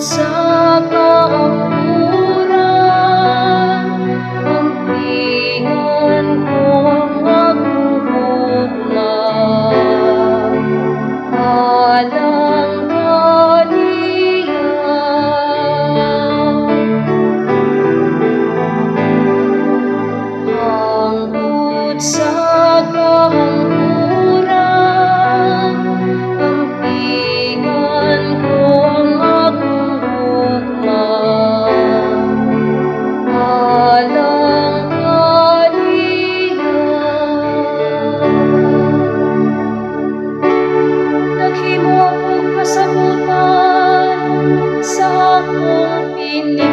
Sa kahangkuran, ampingan ko ang akong gugma alang kaniya. Hangtod sa kahangkuran, ampingan ko ang akong gugma alang kaniya. Naghimo akong kasabutan sa akong pinili.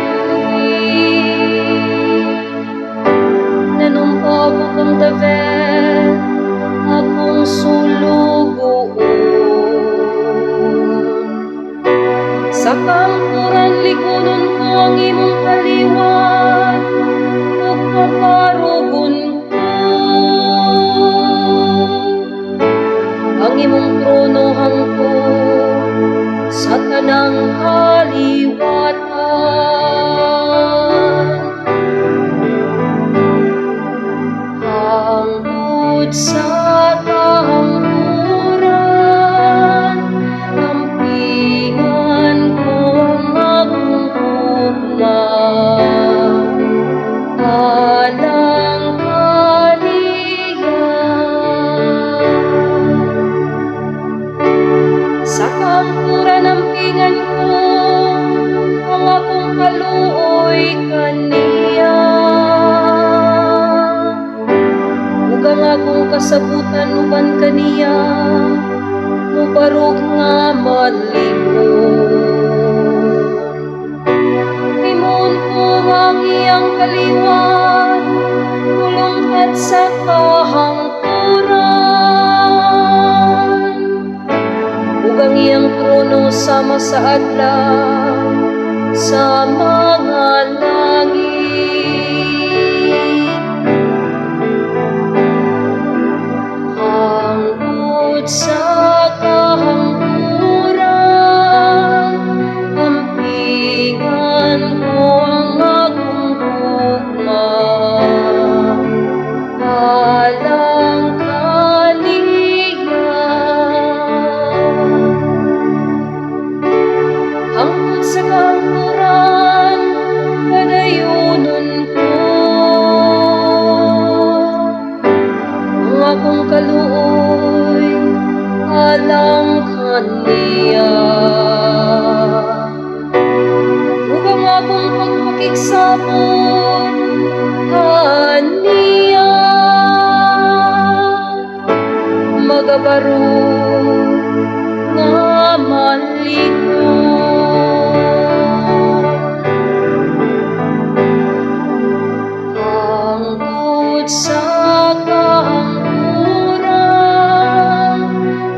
Nanumpa ko kang David, akong sulugoon. Sa kahangkuran, likunon ko ang imong kaliwat, ug pabarugon ko ang imong trono hangtod sa tanang kaliwatan. Hangtod sa kahangkuran, ampingan ko ang akong gugma alang kaniya. Sa kahangkuran, ampingan ko ang akong kaluoy kaniya, ug ang akong kasabutan uban kaniya mubarog nga malipon. Himuon ko ang iyang kaliwat mulungtad sa kahangkuran, ug ang iyang trono sama sa adlaw sa mga langit. Hangtod sa kahangkuran, ampingan ko ang akong gugma alang kaniya. Hangtod sa kahangkuran, padayunon ko ang akong kaluoy alang kaniya, ug ang akong pagpakigsapod kaniya magabarog nga malikon. Hangtod sa kahangkuran,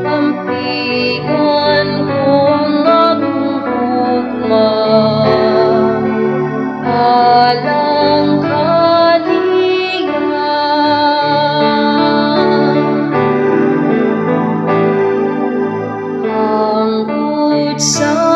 ampingan ko ang akong gugma alang kaniya. Hangtod sa